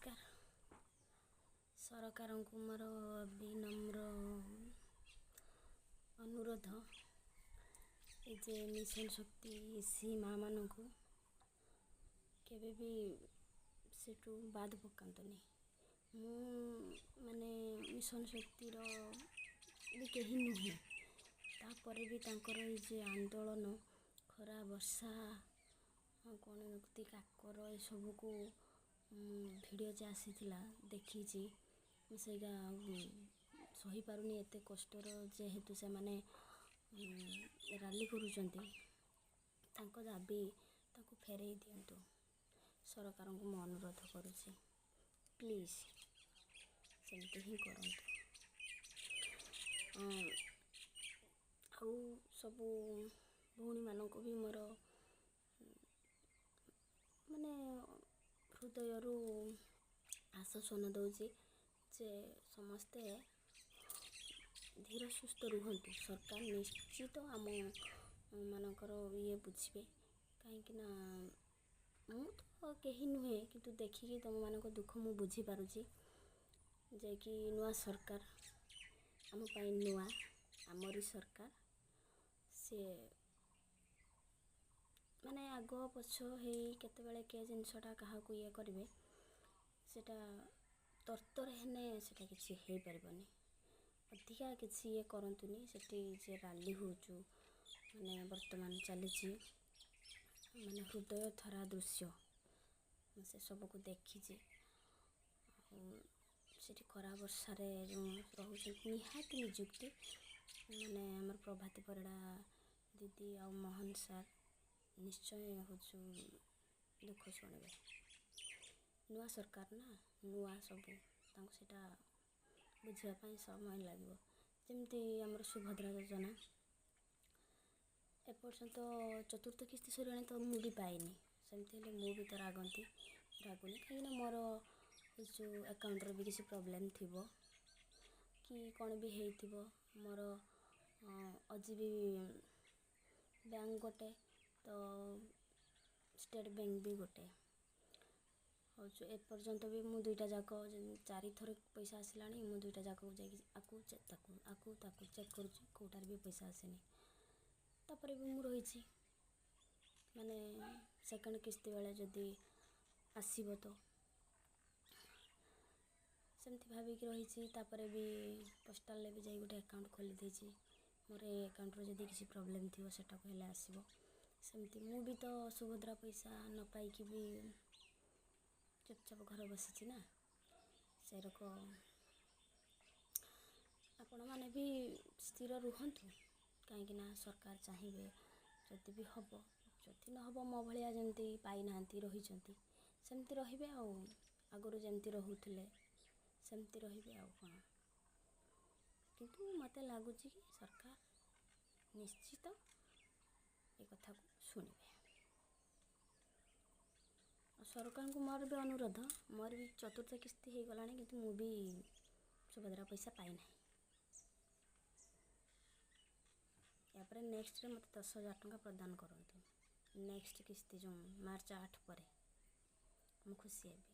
ନମସ୍କାର। ସରକାରଙ୍କୁ ମୋର ବିନମ୍ର ଅନୁରୋଧ ଏ ଯେ ମିଶନ ଶକ୍ତି ସି ମାଆମାନଙ୍କୁ କେବେ ବି ସେଠୁ ବାଦ ପକାନ୍ତୁନି। ମୁଁ ମାନେ ମିଶନ ଶକ୍ତିର ବି କେହି ନୁହେଁ, ତାପରେ ବି ତାଙ୍କର ଏଇ ଯେ ଆନ୍ଦୋଳନ, ଖରା ବର୍ଷା କ'ଣ ଏମିତି କାକର ଏସବୁକୁ ଭିଡ଼ିଓ ଯେ ଆସିଥିଲା ଦେଖିଛି, ମୁଁ ସେଇଟା ସହିପାରୁନି। ଏତେ କଷ୍ଟର ଯେହେତୁ ସେମାନେ ରାଲି କରୁଛନ୍ତି, ତାଙ୍କ ଦାବି ତାଙ୍କୁ ଫେରାଇ ଦିଅନ୍ତୁ। ସରକାରଙ୍କୁ ମୁଁ ଅନୁରୋଧ କରୁଛି, ପ୍ଲିଜ୍ ସେମିତି ହିଁ କରନ୍ତୁ। ଆଉ ସବୁ ଭଉଣୀମାନଙ୍କୁ ବି ମୋର ମାନେ ହୃଦୟରୁ ଆଶ୍ୱାସନା ଦେଉଛି ଯେ ସମସ୍ତେ ଧୀର ସୁସ୍ଥ ରୁହନ୍ତୁ। ସରକାର ନିଶ୍ଚିତ ଆମ ମାନଙ୍କର ଇଏ ବୁଝିବେ, କାହିଁକିନା ମୁଁ ତ କେହି ନୁହେଁ, କିନ୍ତୁ ଦେଖିକି ତୁମମାନଙ୍କ ଦୁଃଖ ମୁଁ ବୁଝିପାରୁଛି। ଯେ କି ନୂଆ ସରକାର ଆମ ପାଇଁ ନୂଆ, ଆମରି ସରକାର, ସିଏ ମାନେ ଆଗ ପଛ ହେଇ କେତେବେଳେ କିଏ ଜିନିଷଟା କାହାକୁ ଇଏ କରିବେ, ସେଇଟା ତରତର ହେଲେ ସେଇଟା କିଛି ହେଇପାରିବନି। ଅଧିକା କିଛି ଇଏ କରନ୍ତୁନି। ସେଠି ଯେ ରାଲି ହେଉଛୁ, ମାନେ ବର୍ତ୍ତମାନ ଚାଲିଛି, ମାନେ ହୃଦୟ ଥରା ଦୃଶ୍ୟ ମୁଁ ସେସବୁକୁ ଦେଖିଛି। ଆଉ ସେଠି ଖରା ବର୍ଷାରେ ଯେଉଁ ରହୁଛନ୍ତି, ନିହାତି ନିଯୁକ୍ତି ମାନେ ଆମର ପ୍ରଭାତୀ ପରିଡ଼ା ଦିଦି ଆଉ ମୋହନ ସାର୍ ନିଶ୍ଚୟ ହେଉଛୁ ଦୁଃଖ ଶୁଣିବେ। ନୂଆ ସରକାର ନା, ନୂଆ ସବୁ, ତାଙ୍କୁ ସେଇଟା ବୁଝିବା ପାଇଁ ସମୟ ଲାଗିବ। ଯେମିତି ଆମର ସୁଭଦ୍ରା ଯୋଜନା ଏପର୍ଯ୍ୟନ୍ତ ଚତୁର୍ଥ କିସ୍ତି ସରିଲାଣି ତ ମୁଁ ବି ପାଇନି। ସେମିତି ହେଲେ ମୁଁ ବି ତ ରାଗନ୍ତି, ରାଗୁନି, କାହିଁକିନା ମୋର ଯେଉଁ ଆକାଉଣ୍ଟରେ ବି କିଛି ପ୍ରୋବ୍ଲେମ୍ ଥିବ କି କ'ଣ ବି ହେଇଥିବ। ମୋର ଅଜିବି ବ୍ୟାଙ୍କ ଗୋଟେ ତ ଷ୍ଟେଟ୍ ବ୍ୟାଙ୍କ ବି ଗୋଟେ ହେଉଛି। ଏପର୍ଯ୍ୟନ୍ତ ବି ମୁଁ ଦୁଇଟା ଯାକ, ଚାରିଥର ପଇସା ଆସିଲାଣି, ମୁଁ ଦୁଇଟା ଯାକକୁ ଯାଇକି ଆକୁ ତାକୁ, ଆକୁ ତାକୁ ଚେକ୍ କରୁଛି, କେଉଁଟାରେ ବି ପଇସା ଆସିନି। ତାପରେ ବି ମୁଁ ରହିଛି, ମାନେ ସେକେଣ୍ଡ କିସ୍ତି ବେଳେ ଯଦି ଆସିବ ତ ସେମିତି ଭାବିକି ରହିଛି। ତାପରେ ବି ପୋଷ୍ଟାଲରେ ବି ଯାଇ ଗୋଟେ ଆକାଉଣ୍ଟ ଖୋଲି ଦେଇଛି, ମୋର ଏ ଆକାଉଣ୍ଟରୁ ଯଦି କିଛି ପ୍ରୋବ୍ଲେମ୍ ଥିବ ସେଟାକୁ ହେଲେ ଆସିବ। ସେମିତି ମୁଁ ବି ତ ସୁଭଦ୍ରା ପଇସା ନ ପାଇକି ବି ଚୁପଚାପ ଘରେ ବସିଛି ନା। ସେରକ ଆପଣମାନେ ବି ସ୍ଥିର ରୁହନ୍ତୁ, କାହିଁକିନା ସରକାର ଚାହିଁବେ ଯଦି ବି ହେବ, ଯଦି ନ ହେବ ମୋ ଭଳିଆ ଯେମିତି ପାଇନାହାନ୍ତି ରହିଛନ୍ତି ସେମିତି ରହିବେ, ଆଉ ଆଗରୁ ଯେମିତି ରହୁଥିଲେ ସେମିତି ରହିବେ, ଆଉ କ'ଣ। କିନ୍ତୁ ମୋତେ ଲାଗୁଛି କି ସରକାର ନିଶ୍ଚିତ ଏ କଥାକୁ ଶୁଣିବେ। ଆଉ ସରକାରଙ୍କୁ ମୋର ବି ଅନୁରୋଧ, ମୋର ବି ଚତୁର୍ଥ କିସ୍ତି ହେଇଗଲାଣି, କିନ୍ତୁ ମୁଁ ବି ସୁଭଦ୍ରା ପଇସା ପାଇନାହିଁ। ଏହାପରେ ନେକ୍ସଟରେ ମୋତେ 10,000 ଟଙ୍କା ପ୍ରଦାନ କରନ୍ତୁ, ନେକ୍ସଟ କିସ୍ତି ଯେଉଁ ମାର୍ଚ୍ଚ 8 ପରେ, ମୁଁ ଖୁସି ହେବି।